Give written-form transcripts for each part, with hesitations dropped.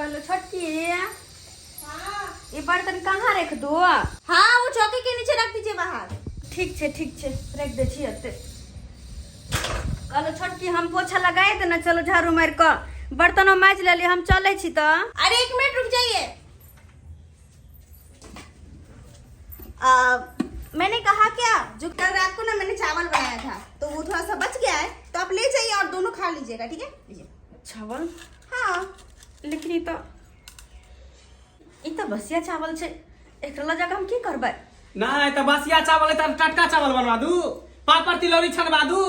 कहलो छोटकी, ये बर्तन कहाँ रख दो? हाँ, वो चौके के नीचे रख दीजिए बाहर। ठीक छै, ठीक छै, रख दे छी एते। कहलो छोटकी, हम पोछा लगाए देना, चलो झाड़ू मारि कऽ बर्तनो माजि लेली, हम चलै छी तऽ। अरे, एक मिनट रुक जाइए। मैंने कहा क्या, जो कल रात को ना मैंने चावल बनाया था, तो वो थोड़ा सा बच गया है, तो आप ले जाइए और दोनों खा लीजिएगा, ठीक है? लीजिए। चावल? हाँ। लेकिन ई तऽ बसिया चावल छै, एकरा लऽ जाकऽ हम की करबै? नहीं तो बसिया चावल है तो टटका चावल बनवा दू, पापड़ तिलौरी छनवा दू,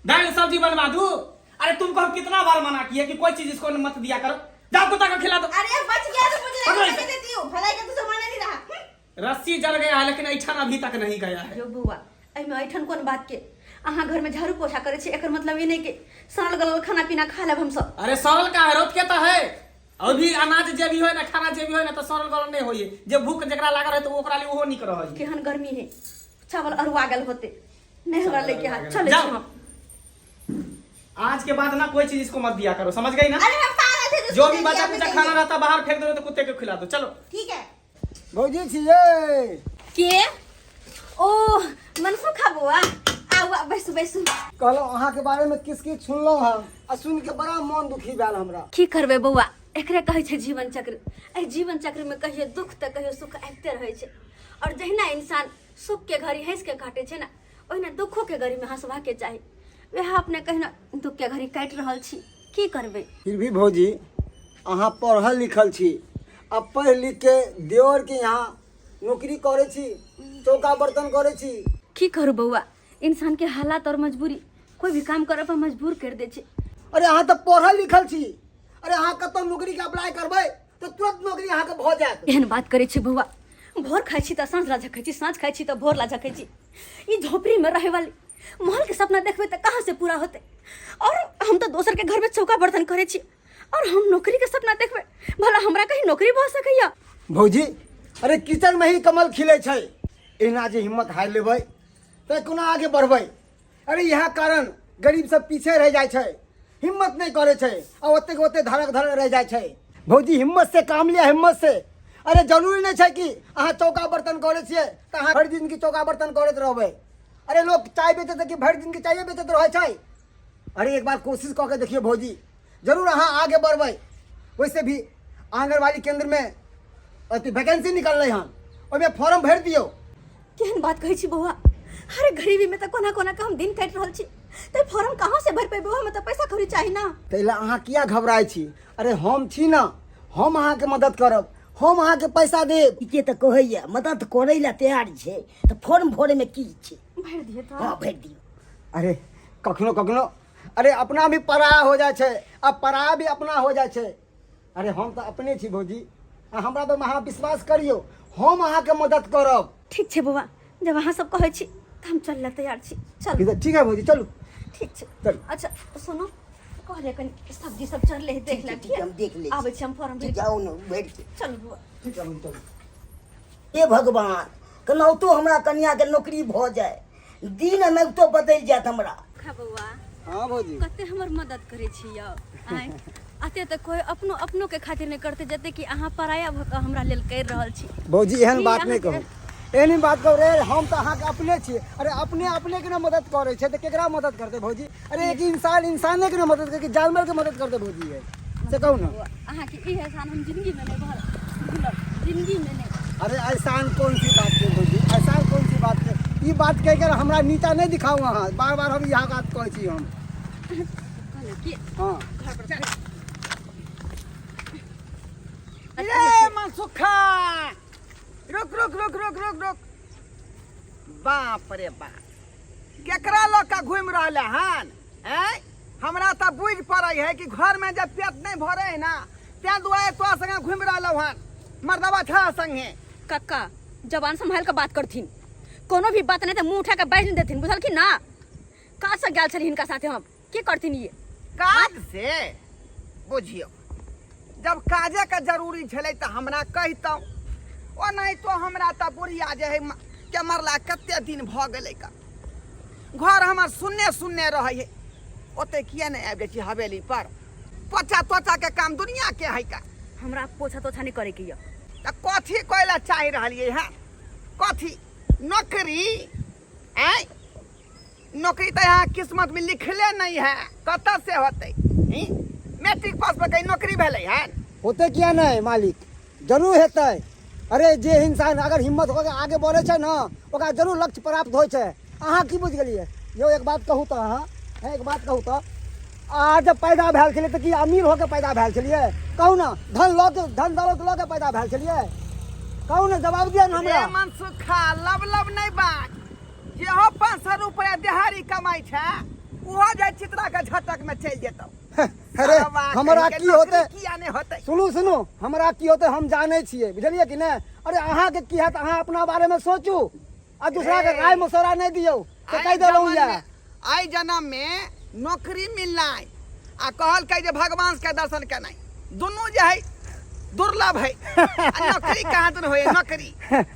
दाल सब्जी बनवा दू। अरे, तुमको हम कितना बार मना किए कि कोई चीज इसको मत दिया करो। जाओ, कुत्ता को खिला दो। अरे, बच गया तो मुझे पकड़ो लगा इसे। देती हूँ, भलाई का तो जमाना नहीं रहा। रस्सी जल गया है लेकिन ऐठन अभी तक नहीं गया है। यौ बौआ, एहिमे ऐठन कोन बात के? अहाँ घरमे झाड़ू पोछा करै छी, एकर मतलब ई नहि कि सड़ल गलल खाना पीना खा लेब हमसब। अरे, सड़ल का है? रोज के तो है और भी अनाज जे भी हो ना, खाना जे भी हो ना, तो सड़ल गलल नहीं होइए। जे भूख जकरा लागल है तो ओकरा लिए ओहो निक रहल। केहन गर्मी है, चावल अरुआ गेल होते। नहीं, हमरा लेके हाथ चले जाओ। छी हम। आज के बाद ना कोई चीज इसको मत दिया करो, समझ गई ना? अरे, हम पागल थे जो उसको भी दे बचा दिया, कुचा आपने खाना चाहिए। रहता बाहर फेंक दो, तो कुत्ते को खिला दो, चलो। ठीक है। भौजी छियै। के? ओ मनसुखा बौआ, आउ आउ, बैसू बैसू। कहलहुँ, अहाँके बारेमे किछु किछु सुनलहुँ हँ आ सुनि के बड़ा मन दुखी भेल हमरा। की करबै बौआ, एकरे कहै छै जीवन चक्र। एहि जीवन चक्र में कहियो दुख तऽ कहियो सुख आबिते रहै छै। और जहिना इंसान सुख के घड़ी हंसि के काटै छै ने, ओहिना दुखो के घड़ी में हंसबाके चाही। वएह अपने कहिना दुख के घड़ी काटि रहल छी, की करबै। फिर भी भौजी, अहाँ पढ़ल लिखल छी आ पढ़ि लिख के देवर के यहाँ नौकरी करै छी, चौका बर्तन करै छी। की करू बौआ, इंसान के हालात और मजबूरी कोई भी काम करऽ पर मजबूर कर दै छै। अरे, अहाँ तऽ पढ़ल लिखल छी। अरे, अहाँ कतौ नौकरीके अप्लाई करबै तऽ तुरंत नौकरी अहाँके भऽ जायत। एहन बात करै छी बौआ? भोर खाइ छी तऽ साँझ ला झकै छी, साँझ खाइ छी तऽ भोर ला झकै छी। ई झोपड़ी में रहे वाली महल के सपना देखबै तऽ कहाँ से पूरा होतै? और हम तऽ दोसर के घर में चौका बर्तन करै छी और हम नौकरी के सपना देखबै, भला हमरा कहीं नौकरी भऽ सकैया? भौजी, अरे, किचन में ही कमल खिले छै। एना जे हिम्मत हारि लेबै तऽ कोना आगे बढ़बै? अरे, इएह कारण गरीब सब पीछे रहि जाइ छै, हिम्मत नहि करै छै आ ओतेक ओते धड़क धड़क रहि जाइ छै। भौजी, हिम्मत से काम लिअ, हिम्मत से। अरे, जरूरी नहि छै कि अहाँ चौका बर्तन करै छियै तऽ अहाँ भरि जिनगी चौका बर्तन करैत रहबै। अरे, लोक चाय बेचैत कि भरि जिनगी चाये बेचैत रहै छै? अरे, एक बार कोशिश कऽ के देखियौ भौजी, जरूर अहाँ आगे बढ़बै। वैसे भी आंगनबाड़ी केंद्रमे अथी वैकेंसी निकललै हन, ओहिमे फॉर्म भरि दियौ। केहन बात कहै छी बौआ? अरे, गरीबी में तऽ कोना कोना के हम दिन काटि रहल छी, तऽ फॉर्म कहाँ से भरि पेबै? हमरा तऽ पैसा कौड़ी चाही ना। ताहि लए अहाँ किया घबराइ छी? अरे, हम छी ने, हम अहाँके मदद करब, हम अहाँके पैसा देब। ठीके तऽ कहैया, मदद करै लए तैयार छै तऽ फॉर्म भरैमे की छै? भरि दिए तऽ। हँ, भरि दियौ। अरे, कखनो कखनो अरे अपना भी पराया हो जाइ छै आ पराया भी अपना हो जाइ छै। अरे, हम तऽ अपने छी भौजी, आ हमरा पर अहाँ विश्वास करियौ, हम अहाँके मदद करब। ठीक छै बौआ, जब अहाँ सब कहै छी तऽ हम चल लए तैयार छी, चल। ठीक है, ठीक है भौजी, चलू। ठीक छै। चलू। अच्छा सुनू, कहलियै कनि सब्जी सब चढ़ले है, देख ठीक ले। छै, ठीक छै, हम देख लै छी। आबै छी हम फॉर्म भरि ठीक, आउ ने भरि के। चलू बौआ। ठीक है भौजी, चलू। हे भगवान, केनाहितो हमरा कनियाके नौकरी भऽ जाय, दिन एनाहितो बदलि जायत हमरा। खा बौआ। हाँ भौजी। कते हमर मदद करै छी यौ आँय। अते तऽ कोइ अपनो अपनो के खातिर नहि करते जते कि अहाँ पराया भऽ कऽ हमरा लेल करि रहल छी। भौजी, एहन की बात नहि अहाँके- कहू, एहन बात कहू रे। हम तऽ अहाँके अपने छियै। अरे, अपने अपने के ना मदद करै छै तऽ केकरा मदद करतै भौजी? अरे, एक इंसान इंसाने के ना मदद करके जानवर के मदद करतै भौजी? है से कहू ना। अहाँके ई एहसान हम जिंदगी में नहि भरब, भूलब जिंदगी में नहि। अरे, एहसान कौन सी बात के भौजी, एहसान कौन सी बात के? ई बात कह कर हमरा नीचा नहीं दिखाऊ अहाँ बार बार। हम इएह बात कहै छी हम। कहलहुँ कि घर पर ये मनसुखा, रुक रुक रुक रुक रुक रुक। बाप रे बाप, केकरा लऽ कऽ घुमि रहल हन? ऐं, हमरा तऽ बुझि पड़ै है कि घरमे जब पेट नहि भरै है ना, तें दुआरे तोरा संगे घुमि रहलहुँ हन, मर्दबा छह संगे। कक्का, जबान संभाल के बात करथिन। कोनो भी बात नहीं तऽ मुंह उठा के बाजि नहि देथिन, बुझलखिन ना? काज से गेल छली हिनका साथे हम, की करथिन ये? काज से बुझियौ, जब काजेके जरूरी छलै तऽ हमरा कहितहुँ। ओ नहि तो हमरा तऽ बुढ़िया जे है के मरला कते दिन भऽ गेलै का, घर हमर सुनने सुनने रहै है। ओते किया नहि आबि जाइ छी हवेली पर? पोचा तोचा के काम दुनिया के है का। हमरा पोछा तोछा नहि करैके यऽ। तऽ कथी कहै लए चाहि रहलियै हँ? कथी नौकरी? आँय, नौकरी तऽ यहाँ किस्मत में लिखले नहीं है, कतऽ से होतै? ई? मैट्रिक पास पर कहीं नौकरी भेलै हन? होते किया नहीं मालिक, जरूर हेतै। अरे जे इंसान अगर हिम्मत कऽ के आगे बढ़ै छै ने, ओकरा जरूर लक्ष्य प्राप्त होइ छै। अहाँ की बुझि गेलियै यौ? एक बात कहू तऽ अहाँ, हैं, एक बात कहू तऽ अहाँ जब पैदा भेल छलियै तऽ की अमीर होके पैदा भेल छलियै? कहू ने, धन लऽ के, धन दौलत लऽ के पैदा भेल छलियै? कहू ने, जवाब दिअ ने हमरा। रे मनसुखा, लब लब नहि बाज। जेहो 500 रुपया दिहाड़ी कमाइ छै, ओहो जाइ चित्रा के झटक में चलि जेतौ। अरे सरवा हमरा कहिके की होतै? नौकरी किया नहि होतै? सुनू सुनू, हमरा की होतै हम जानै छियै, बुझलियै कि नहि? अरे अहाँके की हैत, अहाँ अपना बारेमे सोचू आ दूसरा के राय मशवरा नहि दियौ। तऽ आइ कहि देलहुँ जमन यऽ। आइ जन्म में नौकरी मिलनाइ आ कहलकै जे भगवान के दर्शन केनाइ, दुनू जे है दुर्लभ है। आ नौकरी कहाँ दुनू होइए नौकरी?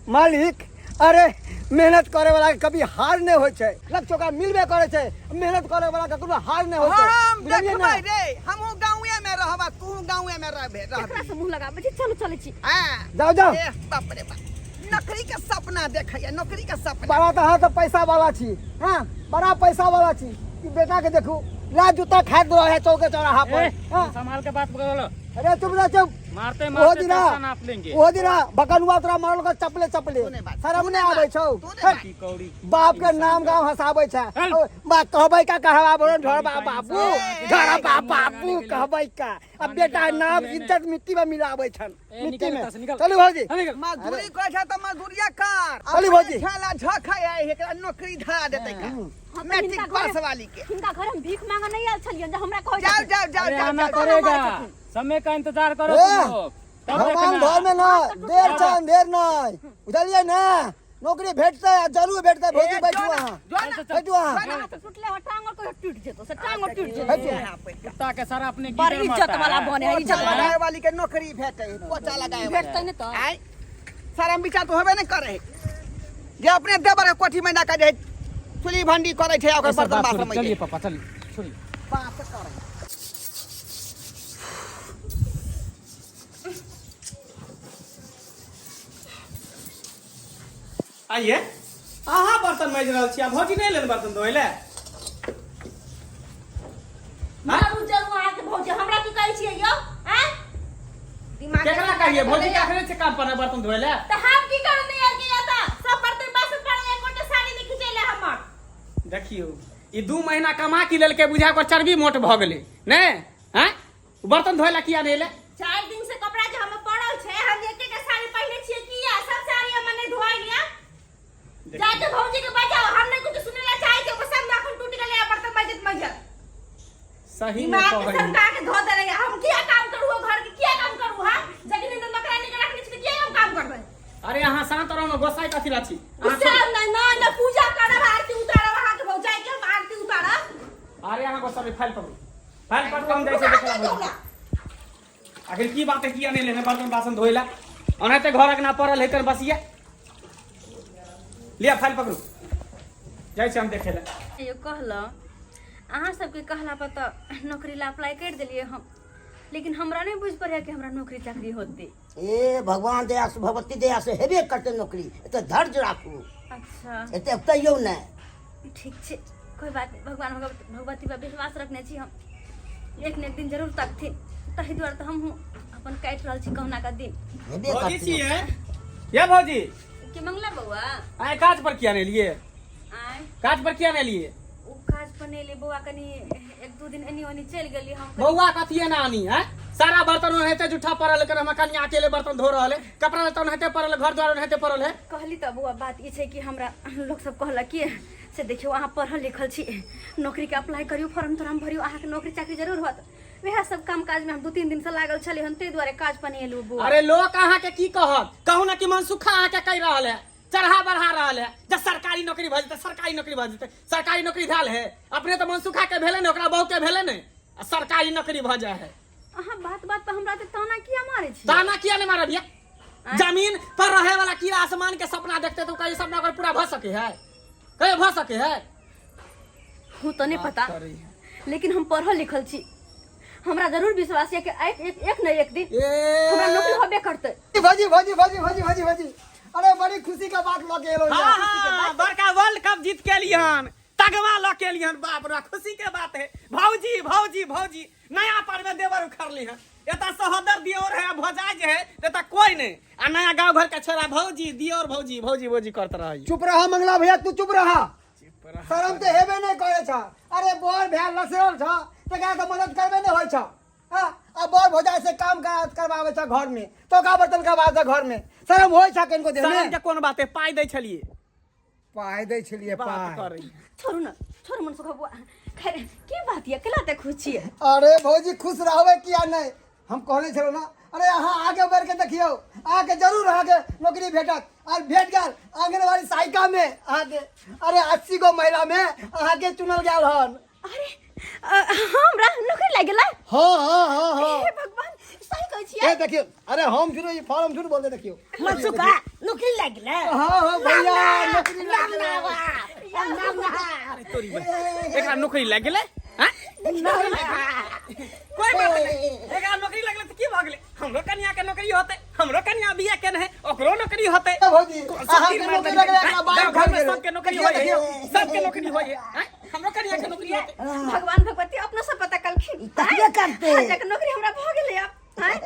मालिक, अरे मेहनत करे वाला के कभी हार नहि होइ छै, लक्ष्य ओकरा मिलबे करे छै। मेहनत करे वाला के कोनो हार नहि होइ छै, हम बुझलियै देखबै ने? रे, हमहूँ गाँवे में रहब आ तू गाँवे में रहबे। केकरा से मुँह लगाबै छी? चलू, चलै छी। हाँ। जाउ जाउ। ए बाप रे बाप, नौकरी के सपना देखैया, नौकरी के सपना। बड़ा तऽ अहाँ तऽ पैसा वाला छी, हाँ, बड़ा पैसा वाला छी। ई बेटा के देखू, ला जूता खाइत रहे चौके चौराहा पर। ए, हाँ? संभाल के बात बोलो। अरे चुप रह, चुप। मारते ओहो मारते दिना पैसा नाप लेंगे। ओहो दिना बकनुआ तोरा मारल के चपले चपले। तू नहि बाज, शरम तू नहि नहि आबै बाज, छौ? तू नहि हे, बाज। की कौड़ी बाप के नाम गाँव हंसाबै छै। चल। ओ, बा कहबै का कहबा बोलो, ढोरबा बाबू, ए, ढोरबा बाबू कहबै का? अब बेटा नाम इज्जत मिट्टी में मिलाबै छन, ए, मिट्टी निकल में। एतऽ से, निकल। चलू भौजी। हाँ, निकल। मजदूरी करै छै तऽ मजदूरिया कर। चलू भौजी। खेला झखै है, एकरा नौकरी धरा देतै का? हम तऽ मैट्रिक हिनका पास घरे- वाली के। हिनका घर हम भीख मांगऽ नहि आयल छलियनि जे हमरा कहै जाओ छथिन। जाओ जाओ अरे जाओ आना जाओ। पड़ेगा, समय का इंतजार करो ए, तुम लोग, तब भगवान देखना। घर में न देर छै अंधेर नहीं, बुझलियै ने? नौकरी भेटतै आ जरूर भेटतै। भौजी ए, बैठू जो ना, अहाँ, जो ना। बैठू अहाँ। हाथ टूटले हो, टांग और कहियो टूट जेतो से, टांग और टूट जेतो। बैठू। यहाँ पे कुत्ता के सारा अपने बड़ गिदड़ इज्जत मारता वाला है। बने है, इज्जत पोचा वाला। लगाए वाली के नौकरी भेटै, पोचा लगाए वाली। भेटतै ने तऽ। आय शरम विचार तो होबे नहीं करे जे अपने देवर के कोठी में जाके जे चुली भंडी करे छै, ओकर ऐसा बर्तन बात बासन छोड़िए, में चलिए पापा, चलिए छोड़िए। बात करे। आइए, अहाँ बर्तन माजि रहल छी आ भौजी नहि एलनि बर्तन धोइ लए? मारू जरूर अहाँके भौजी। हमरा की कहै छियै यौ? आँय, दिमाग केकरा कहिए? भौजी के अखने छै काम पर ने बर्तन धोइ लए। तऽ हम की करू? नहि आयल के एतऽ सब बर्तन बासन पड़ल, एकोटा साड़ी नहि खिचैले हमर। देखियौ, ई 2 महीना कमा की लेलकै, बुझा ओकर चर्बी मोट भऽ गेलै ने। हैं, बर्तन धोइ लए किया नहि एलै? 4 दिन से कपड़ा जे हमर पड़ल छै, हम एकेटा साड़ी पहिने छियै किया? सब साड़ी हमर नहि धोआइल या। जाके भौजी के बजाओ, हम नहीं कुछ सुने ला चाहे छियै। ओकर सब नाखून टूट गेलै आ बर्तन मजत मजत। सही में दिमाग के कहै। सरका के धो देले। हम किया काम करू हो घर के? किया काम करू? हां, जखन इंदर नौकरानी के रखने छी तऽ किया हम काम करबै? अरे अहाँ शांत रहू ने, गोसाई कथी ला छी अहाँ? गुस्सा नहि, न न पूजा करब, आरती उतारब अहाँके भौजाई के हम आरती उतारब। अरे अहाँ गोसा फाइल पकड़ू, फाइल पकड़ू, हम जाइ छी देखै ला भौजी। आखिर की बात है, किया नहि लेने बर्तन बासन धोइ ला? ओनाहिते घर अंगना पड़ल है तन बसिया। लिया फाइल पकड़ू, जाइ छी हम देखै ला। यो कहलहुँ, अहाँ सबके कहला पर तऽ नौकरी ला अप्लाई करि देलियै हम, लेकिन हमरा नहि बुझि पड़ैए कि हमरा नौकरी चाकरी होतै। ए भगवान दया से, भगवती दया से हेबे करतै नौकरी, एते धैर्य राखू। अच्छा। एते तैयो नहि। ठीक छै, कोइ बात नहि। भगवान भगवती पर विश्वास रखने छी हम, एक ने एक दिन जरूर तकथिन। ताहि दुआरे तऽ हमहूँ अपन काटि रहल छी कहुना कऽ दिन। हेबे भौजी करतै। छियै ये भौजी। के मंगला बौआ? आइ काज पर किया नहि एलियै? आँय? काज पर किया नहि एलियै? ओ काज पर नहि एलियै बौआ, कनि एक दू दिन एनी ओनी चलि गेलियै हम कनि। बौआ कथी एना आनी है? सारा बर्तन ओनाहिते जूठा पड़ल है, हमर कनिया अकेले बर्तन धो रहल है, कपड़ा लत्ता ओनाहिते पड़ल है, घर द्वार ओनाहिते पड़ल है। कहली तऽ बौआ, बात ई छै कि हमरा लोक सब कहलक कि से देखियौ, अहाँ पढ़ल लिखल छी, नौकरीके अप्लाई करियौ, फॉर्म तोरम भरियौ, अहाँके नौकरी चाकरी जरूर होत। वएह सब काम काज में हम 2-3 दिन से लागल छलियै हन, ताहि दुआरे काज पर नहि एलहुँ बौआ। अरे लोक अहाँके की कहत? कहू ने कि मनसुखा अहाँके कहि रहल है, चढ़ा बढ़ा रहल है जे सरकारी नौकरी भऽ जेतै, सरकारी नौकरी भऽ जेतै। सरकारी नौकरी भेल है? अपने तऽ मनसुखा के भेलै ने, ओकरा बहू के भेलै ने, आ सरकारी नौकरी भऽ जाइ है। अहाँ बात बात पर हमरा तऽ ताना किया मारै छी? ताना किया नहीं मारब? ये जमीन पर रहे वाला कीड़ा आसमान के सपना देखते तो कहीं सपना ओकर पूरा भऽ सके है? कहीं भऽ सके है? हूँ तऽ नहि पता, करै है। लेकिन हम पढ़ल लिखल छी, हमरा जरूर विश्वास ये कि एक एक, एक न एक दिन हमरा नौकरी होबे करतै। भौजी भौजी भौजी भौजी भौजी भौजी, अरे बड़ी खुशी का बात लऽ के एलहुँ। हाँ हाँ, बड़का वर्ल्ड कप जीत के एलिहन, तगवा लऽ के एलिहन। बाप रे, खुशी के बात है। भौजी भौजी भौजी, नया पर में देवर उखड़ली हन। एता सहोदर दियोर है, भौजाई जे है एता कोई नहीं, आ नया गांव घर के छोरा भौजी दियोर भौजी भौजी भौजी करत रही। चुप रहा मंगला भैया, तू चुप रहा। शरम तऽ हेबे नहि करै छ। अरे बर भैया लसरल छ तकरा तऽ मदद करबे नहि होइ छ। हाँ, आ बर भौजाई से काम करवाबै छ घर में, चौका बर्तन करवाबै छ घर में। शरम होइ छ कनिको देह शरम में? के कोन बात है, पाई दै छलिए। पाइ दै छलिए? बात पाइ करै। छोड़ू न, छोड़ू मनसुख बुआ। खैर, की बात ये, केला ते खुश छियै? अरे भौजी, खुश रहबै किया नहि? हम कहने छलहुँ ने, अरे अहाँ आगे बढ़ि के देखियौ, अहाँके जरूर अहाँके नौकरी भेटत। आर भेट गेल आंगनबाड़ी सहायिका में अहाँके। अरे 80 गो महिला में अहाँके चुनल गेल हन। अरे हमरा नौकरी लागि गेलै? हाँ हाँ हाँ हाँ। हे भगवान, सही कहै छियै? ए देखियौ, अरे हम झूठ, ई फॉर्म झूठ बोलते, देखियौ। मनसुखा, नौकरी लागि गेलै? हाँ हाँ भैया, नौकरी लागि गेलै। अरे तोरी बहिन, एकरा नौकरी लागि गेलै? हैं? कोई बात नहीं, एकरा नौकरी लगलै तऽ की भऽ गेलै? हमरो कनिया के नौकरी होतै। हमरो कनिया बियाह केने है, ओकरो नौकरी होतै। ए भौजी, सब अहाँके तीन मार नौकरी देलकै। लगलै, एकरा बाइक गाँव घर में भऽ गेलै। सबके नौकरी देखियौ, होइ है, देखियौ। सबके नौकरी होइ है। हैं? हमरो कनिया के नौकरी होतै। भगवान भगवती अपना सब पता कलखिन। तकबे करतै। हाँ, जाके नौकरी हमरा भऽ गेलै आब। आँय?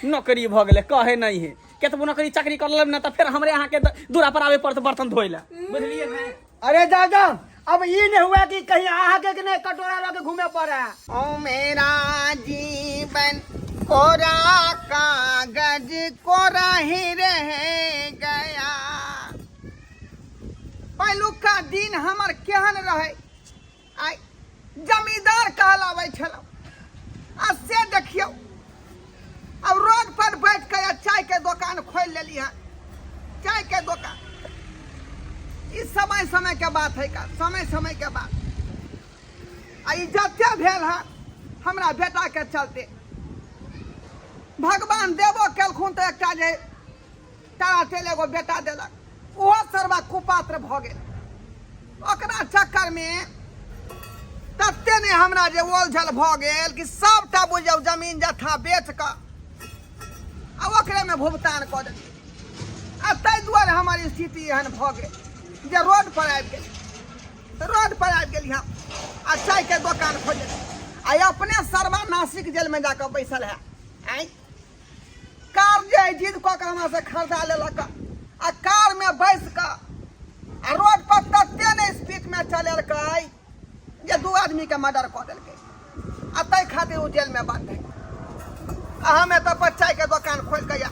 नौकरी भऽ गेलै कहे नहीं है, केतबो नौकरी चाकरी कर लेब ना तऽ फेर हमरे अहाँके दूरा पर आबे पड़त बर्तन धोइ लए, बुझलियै ने? अरे दादा, अब ई नहीं हुआ कि कहीं अहाँके के नहीं कटोरा लऽ के घूमे पड़े। ओ मेरा जीवन कोरा कागज कोरा ही रह गया। पहिलुका दिन हमर केहन रहे, आइ जमींदार कहलाबै छलहुँ, आ से देखियौ अब रोड पर बैठ के चाय के दोकान खोलि लेली हन, चाय के दोकान। ई समय समय के बात है का, समय समय के बात। आ ई जते भेल हन हमरा बेटा के चलते। भगवान देबो केलखुन तऽ एकटा जे तारा तेल एगो बेटा देलक, ओहो सरवा कुपात्र भऽ गेल। ओकरा चक्करमे तते ने हमरा जे ओलझल भऽ गेल कि सबटा बुझियौ जमीन जथा बेच कऽ आ ओकरेमे भुगतान कऽ देलियै। आ ताहि दुआरे हमर स्थिति एहन भऽ गेल जे रोड पर आबि गेल, तऽ रोड पर आबि गेली हम आ चायके दोकान खोजली। आ अपने सरवा नासिक जेलमे जाकऽ बैसल है। आँय, कार जे है जिद कऽ के हमरा से खरीदा लेलक, आ कार में बैस कऽ आ रोड पर तते ने स्पीड में चलेलकै जे 2 आदमी के मर्डर कऽ देलकै, आ ताहि खातिर ओ जेल में बंद है। आ हम एतऽ पर चाय के दोकान खोलि कऽ या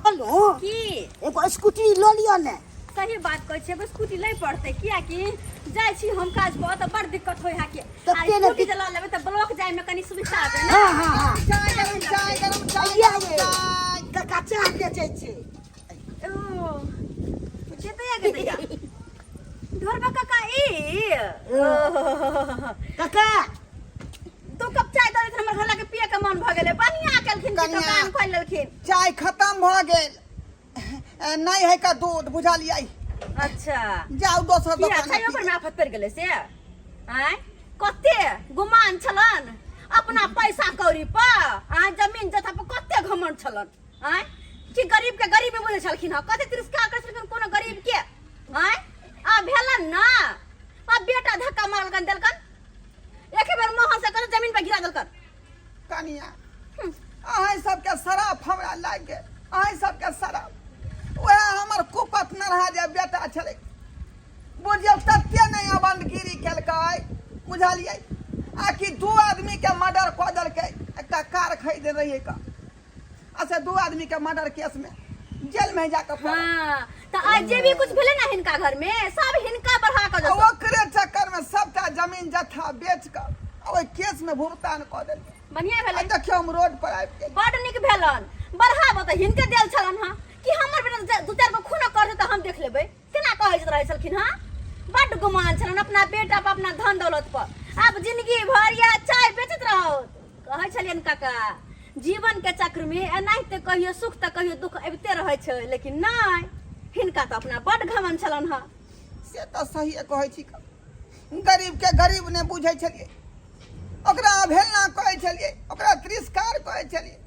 कहलहुँ की? एगो स्कूटी लऽ लिअ ने। सही बात कहै छियै, एगो स्कूटी लै पड़तै, कियाकि जाइ छी हम काज पर तऽ बड़ दिक्कत होइ है के। आ तते ने स्कूटी दिक्कत। जे लऽ लेबै तऽ ब्लॉक जाइ में कनी सुविधा हेतै ने। हाँ हाँ हाँ। चाय गरम, चाय गरम, चाय आइया गरम, रे। चाय। काका चाह बेचै छै। ओ जेतै आ गेतै। ढोरबा काका ई काका 2 कप चाय दऽ देथिन, हमर घर लाके पिए के मन भऽ गेलै। बढ़िया केलखिन कि कनिया। दोकान खोलि लेलखिन। चाय खत्म भऽ गेल, नहीं है का दूध, बुझलियै? अच्छा, जाउ दोसर किया दोकान। चायो पर में आफत पड़ि गेलै से? आँय, कते गुमान छलन अपना पैसा कौड़ी पर, आँय, जमीन जथा पर कते घमंड छलन। आँय, कि गरीब के गरीबे बुझै छलखिन हँ, कते तिरस्कार करै छलखिन कोनो गरीब के। आँय, आ भेलन ना, आ बेटा धक्का मारलकन देलकन, एक बेर मोहन से कते जमीन पर गिरा देलकन। कनिया, अहाँ सबके शराब हमरा लागि गेल, अहाँ सबके शराब। वएह हमर कुपत नरहा जे बेटा छलै, बुझियौ तते नहि अबंदगिरी केलकै, बुझलियै? आ कि 2 आदमी के मर्डर कऽ देलकै। एकटा कार खरीदने रहियै का, अच्छा 2 आदमी के मर्डर केस में जेल में जाके पड़ल। हाँ, तऽ आइ जे भी कुछ भेलै ने हिनका घर में, सब हिनका बढ़ा कऽ आ देतौ। ओकरे चक्कर में सबटा जमीन जथा बेच कऽ आ ओहि केस में भुगतान कऽ देलियै। बढ़िया आ भेलै। देखियौ हम रोड पर आबि गेल। बड नीक भेलन। बढ़ाबऽ तऽ हिनके देल छलन हँ कि हमर बेटा 2-4 गो खूनो कर देतै, हम देख लेबै। केना कहैत रहै छलखिन हँ, बड गुमान छलन अपना बेटा पर, अपना धन दौलत पर। आब जिंदगी भर या चाय बेचैत रहो। कहै छलियन काका, जीवन के चक्र में एनाहिते कहियो सुख तऽ कहियो दुख अबिते रहै छै, लेकिन नहि, हिनका तऽ अपना बड घमन छलन हँ। से तऽ सहिए कहै छी, गरीब के गरीब नहि बुझै छलियै। ओकरा अवहेलना कहै छलियै, ओकरा तिरस्कार कहै छलियै।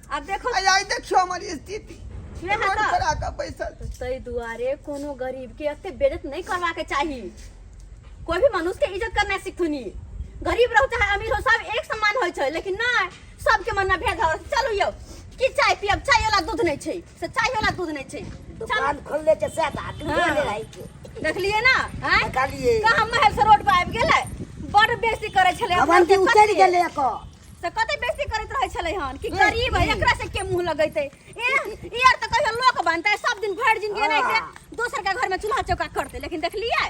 आब देखो, आ आइ देखियौ हमर स्थिति, वएह रोड तऽ। पर आके बैसल। ताहि दुआरे कोनो गरीब के एते बेइज्जत नहीं करवा के चाही। कोई भी मनुष्य के इज्जत करना सीखथुनी, गरीब रहो चाहे अमीर हो, सब एक समान होय छै। लेकिन नहीं, सबके मन में भेद हो। चलू यौ, की चाय पियब? चाय वाला दूध नहीं छै से, चाय वाला दूध नहीं छै। दुकान खोलले छै सएह तऽ दूधो हाँ। नहि रहै छै। देखलिए ना? आँय? देखलिए। कहाँ महल से रोड पर आबि गेलै। बड़ बेइज्जती करै छलै अपना भगवंती के। उतरि कते। गेलै एकर। से कते बेइज्जती करैत रहै छलै हन कि गरीब है, एकरा से के मुंह लगैतै? ए ई आर तऽ कहियो लोक बनतै? सब दिन भरि जिंदगी एनाहिते दोसर के घर में चूल्हा चौका करतै। लेकिन देखलियै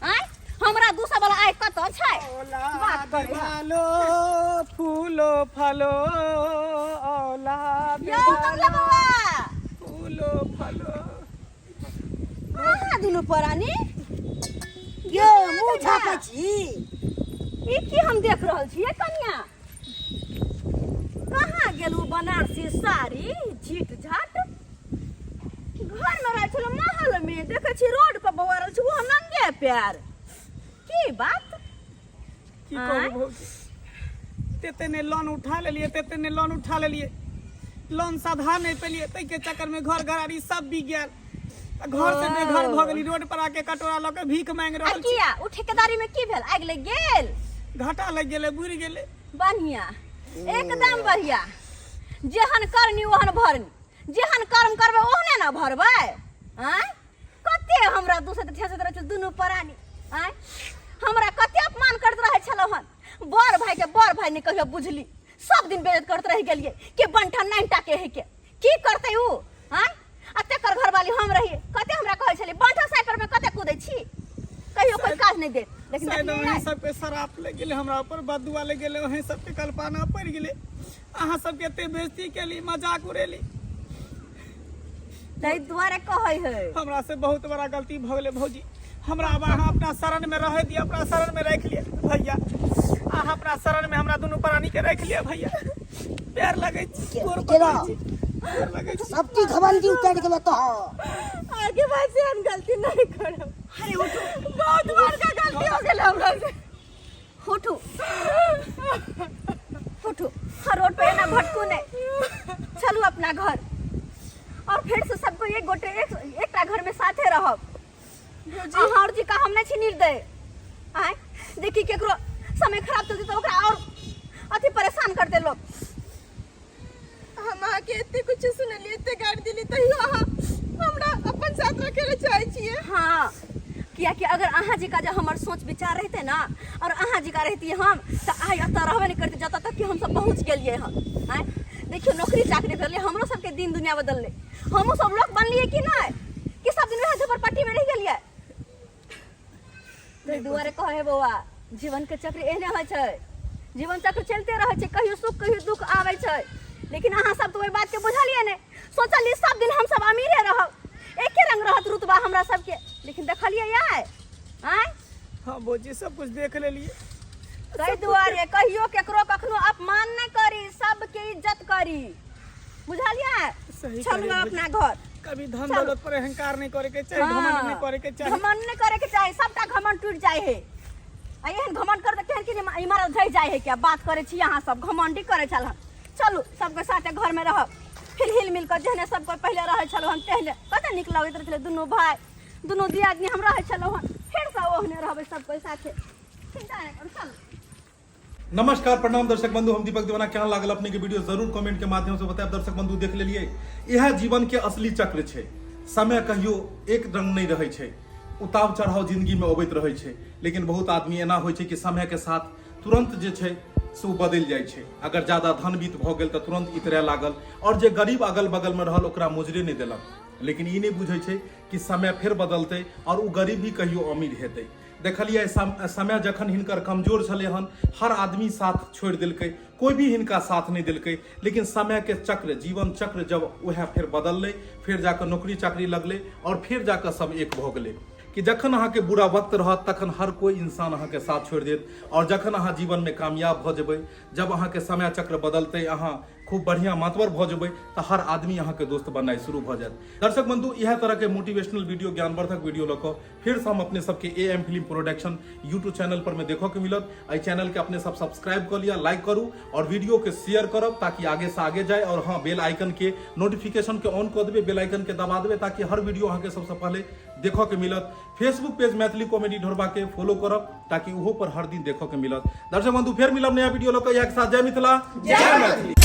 आँय, हमरा दूसर वाला आइ कतऽ छै? बात करै है। वालो फूलो फलो औलाद यौ कमला बौआ, फूलो फलो। अहाँ दुनू परानी ये मुँह झाँपै छी। ई की हम देख रहल छियै? कनिया, कहाँ गेलू बनारसी साड़ी झीट झाट? घर में रहै छलहुँ महल में, देखै छी रोड पर बौआ रहल छी, ओहो नंगे पैर। की बात? की आँय? कहू भौजी, तेते ने लोन उठा लेलिए, तेते ने लोन उठा लेलिए, लोन सधा नहीं पेलिए, ताहिके चक्कर में घर घरारी सब बिक गेल आ घर से बेघर भऽ गेली। रोड पर आके कटोरा लऽ के भीख मांगि आ रहल छी। किया, ओ ठेकेदारी में की भेल? आगि लागि गेल? घाटा लागि गेलै, बुड़ि गेलै। बढ़िया, एकदम बढ़िया। जेहन करनी ओहन भरनी। जेहन कर्म करबै ओहने ने भरबै। आँय, कते हमरा दूसैत ठेसैत रहै छल दुनू प्राणी। आँय, हमरा कते अपमान करैत रहै छलहुँ हन। बड़ भाई के बड़ भाई नहि कहियो बुझली, सब दिन बेइज्जत करैत रहि गेलियै कि बंठा नाइनटा के है के की करतै ऊ? आँय, आ तेकर घरवाली हम रहियै, कते हमरा कहै छलै, बंठा साइपर में कते कूदै छी, कहियो कोई काज नहि देत। लेकिन शायद देखलियै अहीं सबके शराप लागि गेलै, हमरा ऊपर बदुआ लागि गेलै, अहीं सबके कल्पना पड़ि गेलै। अहाँ सबके एते बेइज्जती केली, मजाक उड़ेली। ताहि दुआरे कहै है। हमरा से बहुत बड़ा गलती भऽ गेलै भौजी। हमरा आब अहाँ अपना शरण में रहै दिअ, अपना शरण में राखि लिअ भैया। अहाँ अपना शरण में हमरा दुनू प्राणी के राखि लिअ भैया। पैर लगै छी, गोर केना? पकड़ै छी, पैर लगै छी। सब चीज घमंडी उतरि गेलै तो। आगे भाई से हम गलती नहीं करब। अरे उठू। बहुत बड़का गलती हो गेल हमरा से। उठू, उठू। हाँ, रोड पे ना भटकू नहीं, चलू अपना घर और फिर से सबको एक गोटे एक एकटा घर में साथे रहब। अहाँ और जी का हम नहीं छी निर्दय। आय देखी, केकरो समय खराब चलते तो ओकरा और अथी परेशान करते लोग। हम अहाँके एते कुछ सुनलियै, एते गारि देली, तैयो अहाँ हमरा अपन साथ रखे लए चाहै छियै? हाँ, कियाकि अगर अहाँ जी का जे हमर सोच विचार रहते ना और अहाँ जी का रहती हम, तऽ आइ एतऽ रहबे नहि करते जतऽ तक कि हमसब पहुँच गेलियै हन। आँय देखियौ, नौकरी चाकरी भेलै, हमरो सबके दिन दुनिया बदललै, हमहूँ सब लोक बनलियै कि नहि, कि सब दिन वएह झोपड़पट्टीमे रहि गेलियै? ताहि दुआरे कहै बौआ, जीवन के चक्र एहने होइ छै। जीवन चक्र चलते रहै छै, कहियो सुख कहियो दुख आबै छै। लेकिन अहाँ सब तऽ ओहि बात के बुझलियै नहि। सोचलियै सब दिन हमसब अमीरे रहब, एके रंग रहत रुतबा हमरा सबके, लेकिन देखलियै आइ? आँय। हाँ भौजी, सब कुछ देख लेलिए। ताहि दुआरे कहियो केकरो कखनो अपमान नहि करी, सबके इज्जत करी, बुझलियै? सही चलू कहलियै भौजी। अपना घर। कभी धन चलू। दौलत पर अहंकार नहीं करे के चाही, घमंड नहीं करे के चाही। घमंड नहीं करे के चाही, सबटा घमंड टूट जाए है। आ एहन घमंड कर केहन कि इमारत ढहि जाए है। क्या बात करे छी अहाँ सब, घमंडी करे छल। चलू, सबके साथे घर में रहब फिर हिल मिल कर, जेहने सबके पहले रहे छलहुँ हम तेहने। कते नीक लगैत रहै छलै, दुनू भाई दुनू दियादनी हम रहै छलहुँ हन। फेर से ओहने रहबै सबके साथे, चिंता नहि करू, चलू। नमस्कार, प्रणाम दर्शक बंधु, हम दीपक दीवाना। केहन लागल अपने के वीडियो, जरूर कमेंट के माध्यम से बतायब। दर्शक बंधु, देख लेलिए, इएह जीवन के असली चक्र छै। समय कहियो एक रंग नहीं रहै छै, उतार चढ़ाव जिंदगी में अबैत रहै छै। लेकिन बहुत आदमी एना होइ छै कि समय के साथ तुरंत जे छै से ओ बदलि जाइ छै। अगर ज्यादा धन वित्त भऽ गेल तऽ तुरंत इतरय लागल और जे गरीब अगल बगल में रहल ओकरा मोजरे नहि देलक। लेकिन ई नहि बुझै छै कि समय फेर बदलतै और ओ गरीब भी कहियो अमीर हेतै। देखलियै, समय जखन हिनकर कमजोर छलै हन, हर आदमी साथ छोड़ि देलकै, कोइ भी हिनका साथ नहि देलकै। लेकिन समयके चक्र, जीवन चक्र जब उएह फेर बदललै, फेर जाकऽ नौकरी चाकरी लगलै आओर फेर जाकऽ सब एक भऽ गेलै। कि जखन अहाँके बुरा वक्त रहत तखन हर कोइ इंसान अहाँके साथ छोड़ि देत और जखन अहाँ जीवनमे कामयाब भऽ जेबै, जब अहाँके समय चक्र बदलतै, अहाँ खूब बढ़िआँ मातबर भऽ जेबै तऽ हर आदमी अहाँके दोस्त बननाइ शुरू भऽ जायत। दर्शक बंधु, इएह तरहके मोटिवेशनल वीडियो, ज्ञानवर्धक वीडियो लऽ कऽ फेरसँ हम अपने सबके A M film production YouTube channel पर में देखऽ के मिलत। एहि चैनल के अपने सब सब्सक्राइब कऽ लिअ, लाइक करू और वीडियो के शेयर करब ताकि आगे से आगे जाए। और हाँ, बेल आइकन के नोटिफिकेशन के ऑन कऽ देबै, बेल आइकन के दबा देबै ताकि हर वीडियो अहाँके सबसँ पहले देखऽ के मिलत। फेसबुक पेज मैथिली कॉमेडी ढोरबा के फॉलो करब ताकि ओहो पर हर दिन देखऽ के मिलत। दर्शक बंधु, फेर मिलब नया वीडियो लऽ कऽ। इएह के साथ जय मिथिला, जय मैथिली।